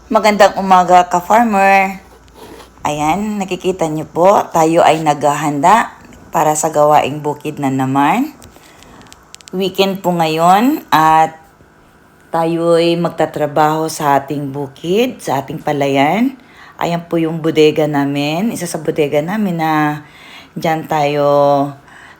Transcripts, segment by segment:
Magandang umaga ka-farmer. Ayan, nakikita niyo po, tayo ay naghahanda para sa gawaing bukid na naman. Weekend po ngayon at tayo ay magtatrabaho sa ating bukid, sa ating palayan. Ayan po yung bodega namin, isa sa bodega namin na dyan tayo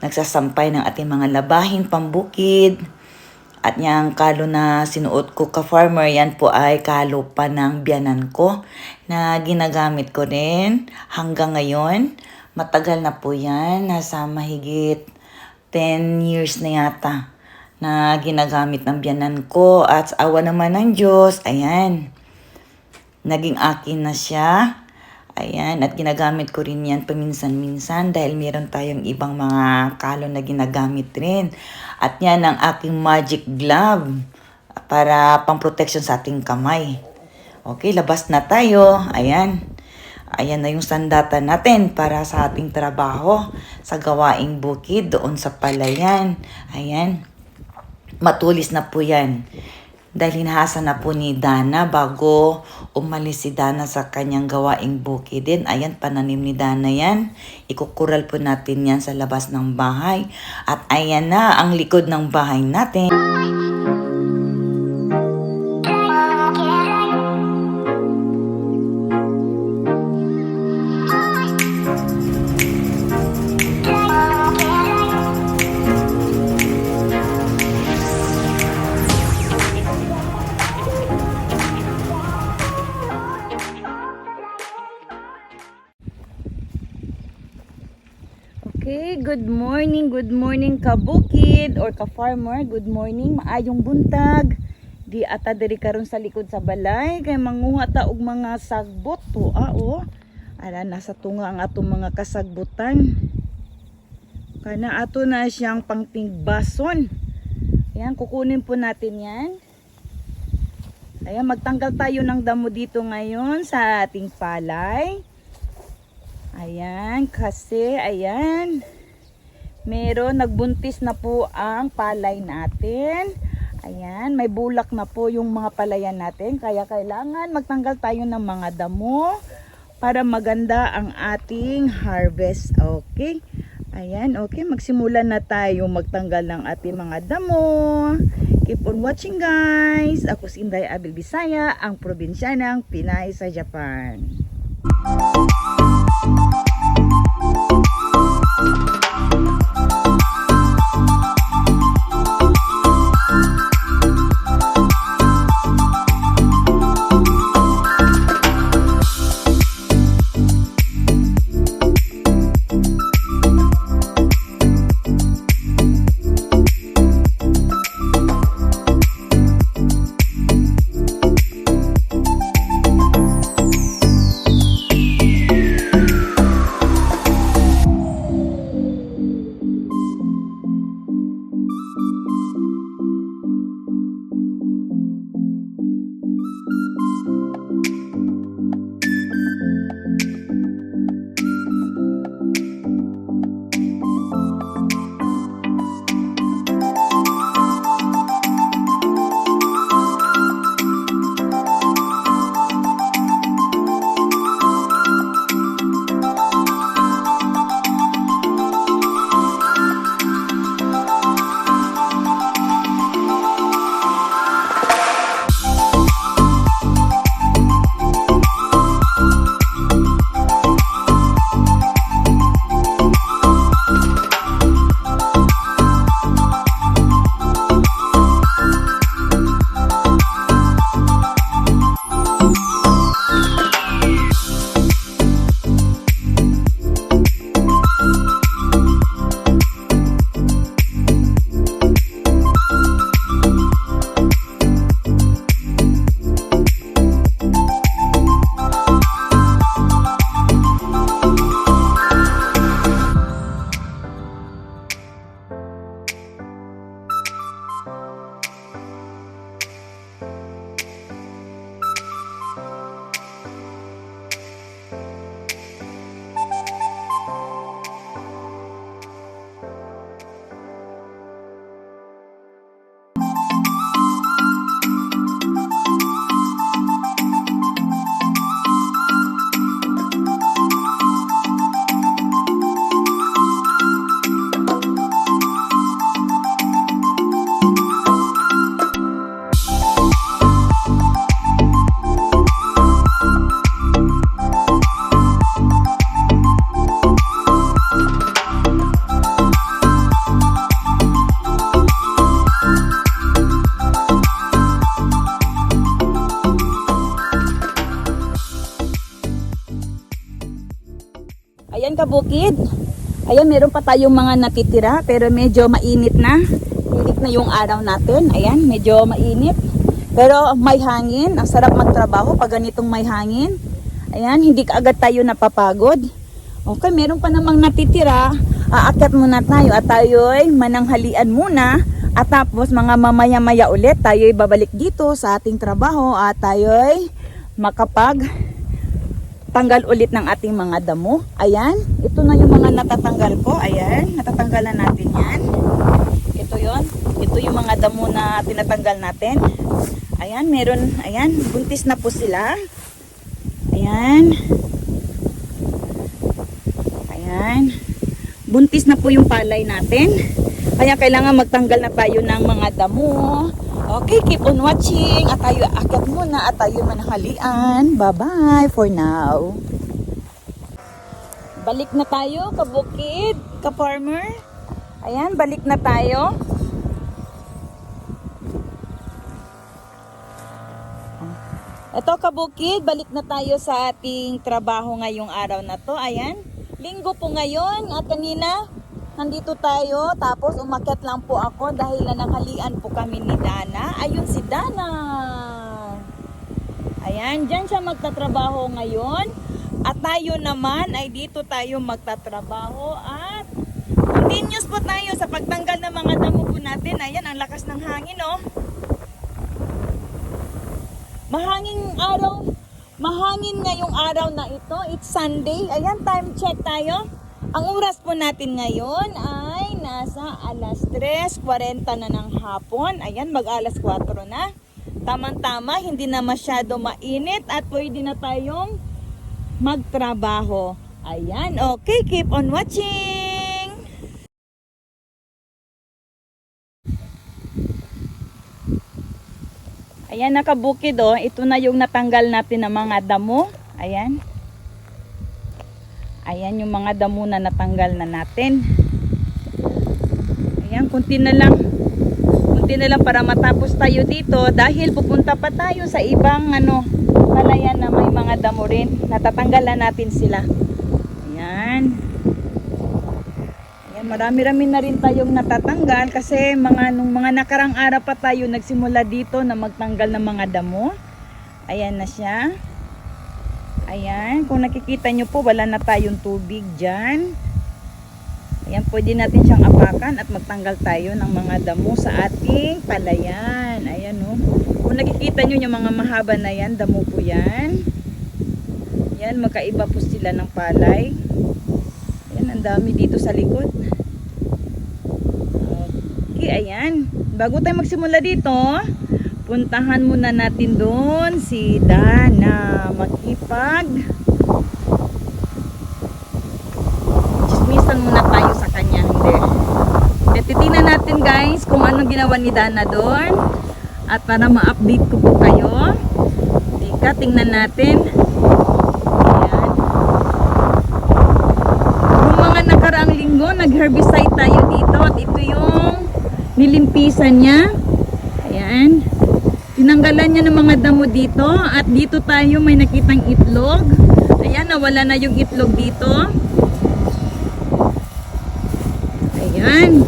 nagsasampay ng ating mga labahin pambukid. At yung kalo na sinuot ko ka-farmer, yan po ay kalo pa ng biyanan ko na ginagamit ko rin hanggang ngayon. Matagal na po yan, nasa mahigit 10 years na yata na ginagamit ng biyanan ko. At sa awa naman ng Diyos, ayan, naging akin na siya. Ayan, at ginagamit ko rin yan paminsan-minsan dahil meron tayong ibang mga kalo na ginagamit rin. At yan ang aking magic glove para pang-protection sa ating kamay. Okay, labas na tayo. Ayan. Ayan na yung sandata natin para sa ating trabaho sa gawaing bukid doon sa palayan. Ayan. Matulis na po yan. Dahil hinahasa na po ni Dana bago umalis si Dana sa kanyang gawaing bukid din. Ayan, pananim ni Dana yan. Ikukural po natin yan sa labas ng bahay. At ayan na ang likod ng bahay natin. Okay, good morning kabukid or ka-farmer, good morning, maayong buntag. Di ata diri karon sa likod sa balay kay manguha ta og mga sagbot to Ala nasa tunga ang atong mga kasagbutan. Kana ato na siyang pangtingbason. Ayan, kukunin po natin 'yan. Ayan, magtanggal tayo ng damo dito ngayon sa ating palay. Ayan, kasi ayan, nagbuntis na po ang palay natin. Ayan, may bulak na po yung mga palayan natin. Kaya kailangan magtanggal tayo ng mga damo para maganda ang ating harvest. Okay, ayan, okay, magsimula na tayo magtanggal ng ating mga damo. Keep on watching guys. Ako si Inday Abel Bisaya, ang probinsya ng Pinay sa Japan. kabukid. Ayan, meron pa tayong mga natitira pero medyo mainit na. Init na yung araw natin. Ayan, medyo mainit. Pero may hangin. Ang sarap magtrabaho pag ganitong may hangin. Ayan, hindi kaagad tayo napapagod. Okay, meron pa namang natitira. Aakyat muna tayo at tayo'y mananghalian muna. At tapos mga mamaya-maya ulit tayo'y babalik dito sa ating trabaho at tayo'y makapag tanggal ulit ng ating mga damo. Ayan, ito na yung mga natatanggal ko. Ayan, natatanggalan natin yan. Ito yon. Ito yung mga damo na tinatanggal natin. Ayan, meron, ayan, buntis na po sila. Ayan. Ayan. Buntis na po yung palay natin. Kaya kailangan magtanggal na tayo ng mga damo. Okay, keep on watching. At tayo akit muna at tayo manahalian. Bye-bye for now. Balik na tayo, kabukid, ka-farmer. Ayan, balik na tayo. Ito kabukid, balik na tayo sa ating trabaho ngayong araw na to. Ayan, linggo po ngayon at kanina nandito tayo tapos umakyat lang po ako dahil nananghalian po kami ni Dana. Ayun si Dana. Ayan, dyan siya magtatrabaho ngayon. At tayo naman ay dito tayo magtatrabaho at continuous po tayo sa pagtanggal ng mga damo po natin. Ayan, ang lakas ng hangin oh. Mahangin ngayong araw na ito. It's Sunday. Ayan, time check tayo. Ang oras po natin ngayon ay nasa alas 3:40 na ng hapon. Ayan, mag-alas 4 na. Tamang-tama, hindi na masyado mainit at pwede na tayong magtrabaho. Ayan, okay, keep on watching. Ayan, nakabukid oh. Ito na yung natanggal natin ng mga damo. Ayan. Ayan yung mga damo na natanggal na natin. Ayan, kunti na lang. Kunti na lang para matapos tayo dito. Dahil pupunta pa tayo sa ibang palayan na may mga damo rin. Natatanggalan natin sila. Ayan. Marami-rami na rin tayong natatanggal kasi nung mga nakarang araw pa tayo nagsimula dito na magtanggal ng mga damo. Ayan na siya. Ayan, kung nakikita nyo po wala na tayong tubig dyan. Ayan, pwede natin siyang apakan at magtanggal tayo ng mga damo sa ating palayan. Ayan o. Kung nakikita nyo yung mga mahaba na yan, damo po yan. Ayan, magkaiba po sila ng palay. Ayan, ang dami dito sa likod. Okay, ayan. Bago tayo magsimula dito, puntahan muna natin doon si Dana. Makipag chismisan muna tayo sa kanya. Hindi. Titingnan natin guys kung anong ginawa ni Dana doon. At para ma-update ko po kayo. Tika, tingnan natin. Nakaraang linggo nag-herbicide tayo dito at ito yung nilimpisan niya. Ayan, tinanggalan niya ng mga damo dito at dito tayo may nakitang itlog. Ayan, nawala na yung itlog dito. Ayan,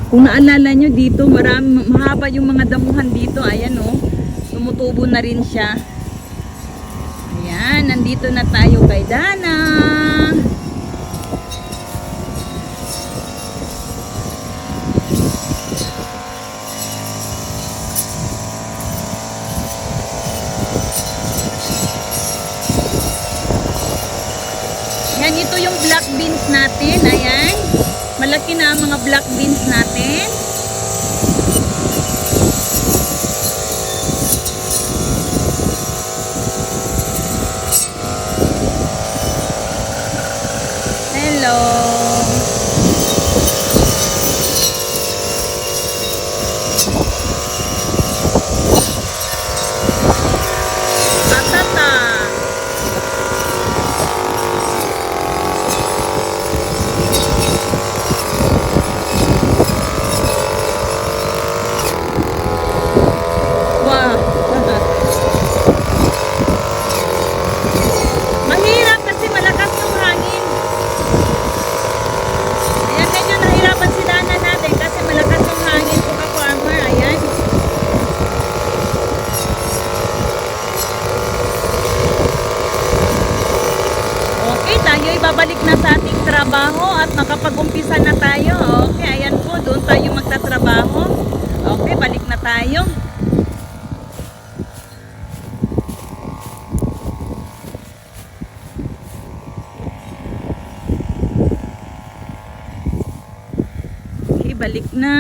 kung naalala nyo dito mahaba yung mga damuhan dito. Ayan o, tumutubo na rin siya. Ayan, nandito na tayo kay Dana. Ayan, ito yung black beans natin. Ayan, malaki na ang mga black beans natin. Hello. Patata. Wow. balik na.